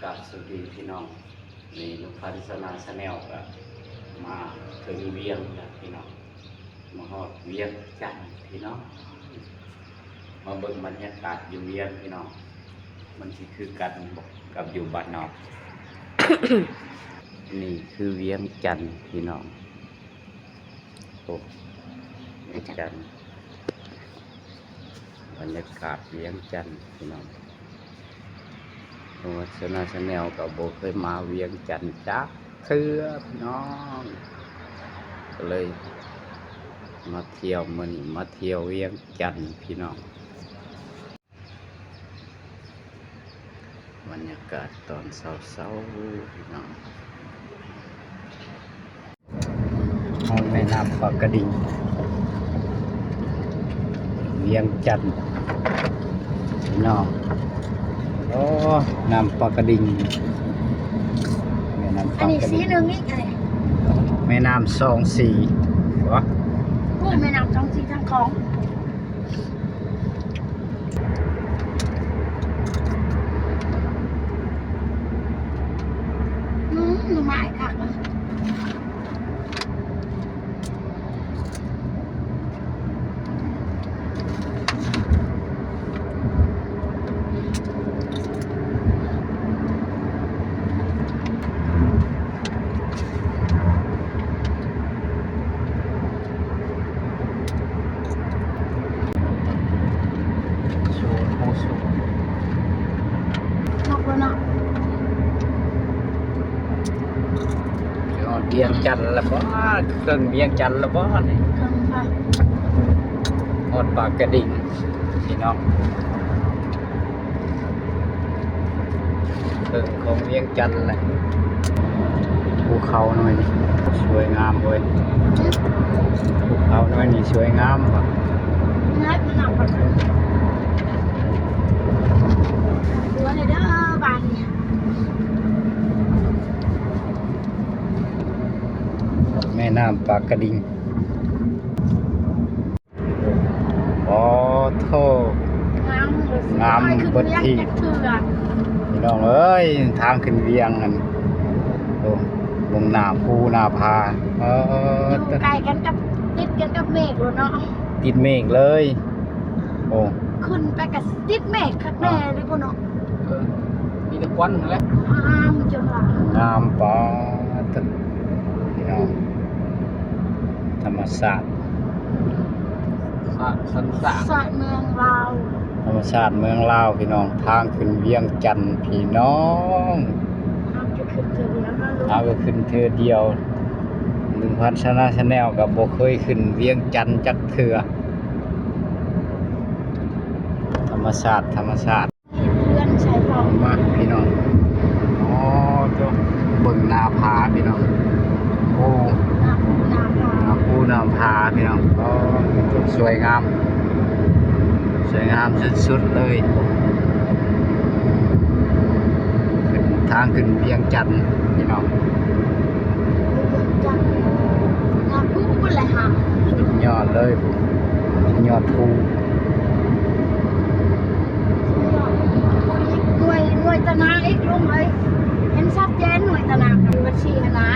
ກາບສະຫວັດດີພີ່ນ້ອງ, ນີ້ ນຸພັນ ຊະນາ ຊາແນລ ກະມາເຖິງວຽງແລ້ວພີ່ນ້ອງ, ມາຮອດວຽງຈັນພີ່ນ້ອງ. ມາເບິ່ງບັນຍາກາດຢູ່ວຽງພີ່ນ້ອງ, ມັນຊິຄືກັນບໍ່ກັບຢູ່ບ້ານນອກ? ນີ້ຄືວຽງຈັນພີ່ນ້ອງ. ໂອ້ ວຽງຈັນ, ບັນຍາກາດວຽງຈັນພີ່ນ້ອງ. ໂອ້ ຊະນາ ຊາແນລ ກໍບໍ່ເຄີຍມາວຽງຈັນຈັກເທື່ອພີ່ນ້ອງ, ກໍເລີຍມາທ່ຽວ, ມື້ນີ້ມາທ່ຽວວຽງຈັນພີ່ນ້ອງ. ບັນຍາກາດຕອນເຊົ້າໆ ພີ່ນ້ອງ, ຮອດແມ່ນ້ຳປາກະດິງ ວຽງຈັນພີ່ນ້ອງ. ໂອ້ ນ້ຳປາກະດິງ, ແມ່ນ້ຳປາກະດິງ, ອັນນີ້ສີໜຶ່ງອີກ ອັນນີ້ ແມ່ນ້ຳສອງສີ. ໂອ້ ແມ່ນ້ຳສອງສີທາງຂອງ. ອືມ ໜໍ່ໄມ້ຄັກ. ສູງ ພູສູງ. ນອກແລ້ວເນາະ. ຮອດວຽງຈັນແລ້ວບໍ? ເຄິ່ງວຽງຈັນແລ້ວບໍນີ້? ເຄິ່ງແລ້ວ. ຮອດປາກະດິງພີ່ນ້ອງ. ເຄິ່ງຂອງວຽງຈັນແຫຼະ. ພູເຂົານ້ອຍນີ້ສວຍງາມເວີຍ, ພູເຂົານ້ອຍນີ້ສວຍງາມ. ແມ່ນ້ຳປາກະດິງ. ໂອ້ໂທ້ ງາມ ງາມເບິດທີ່ ພີ່ນ້ອງເອີຍ. ທາງຂຶ້ນວຽງຫັ້ນ ໂອ້ ເບິ່ງໜ້າພູໜ້າຜາ. ເອີ ຢູ່ໃກ້ກັນກັບ ຕິດກັນກັບເມກໂລດເນາະ, ຕິດເມກເລີຍ. ໂອ້ ຂຶ້ນໄປກໍຕິດເມກຄັກແນ່ເດ້ພຸ້ນເນາະ. ເອີ ມີແຕ່ຄວັນຫັ້ນແຫຼະ. ງາມຈົນວ່າ ງາມປານນັ້ນ ພີ່ນ້ອງ. ທຳມະຊາດ ຊາດສັນສາດ ຊາດເມືອງລາວ, ທຳມະຊາດເມືອງລາວພີ່ນ້ອງ. ທາງຂຶ້ນວຽງຈັນພີ່ນ້ອງ, ເຮົາກໍຂຶ້ນເທື່ອດຽວເນາະ. ເຮົາກໍຂຶ້ນເທື່ອດຽວ. ໜຶ່ງພັນຊະນາ ຊາແນລ ກໍບໍ່ເຄີຍຂຶ້ນວຽງຈັນຈັກເທື່ອ. ທຳມະຊາດ ທຳມະຊາດ. ເຮັດເຮືອນໃສ່ເພາະ ມາພີ່ນ້ອງ. ອໍ ໂທ້ ເບິ່ງໜ້າຜາພີ່ນ້ອງ. ໂອ້ ໜ້າພູໜ້າຜາ ໜ້າພູໜ້າຜາພີ່ນ້ອງ. ອໍ ສວຍງາມ ສວຍງາມສຸດໆເລີຍ. ຂຶ້ນ ທາງຂຶ້ນວຽງຈັນພີ່ນ້ອງ. ວຽງຈັນ ໜ້າພູພຸ້ນແຫຼະຫາ ສຸດຍອດເລີຍ ຍອດພູ. ໜ່ວຍ ໜ່ວຍຕະນາງອີກລຸງເອີຍ, ເຫັນຊັດເຈນໜ່ວຍຕະນາງ ບັນຊີຫັ້ນນະ.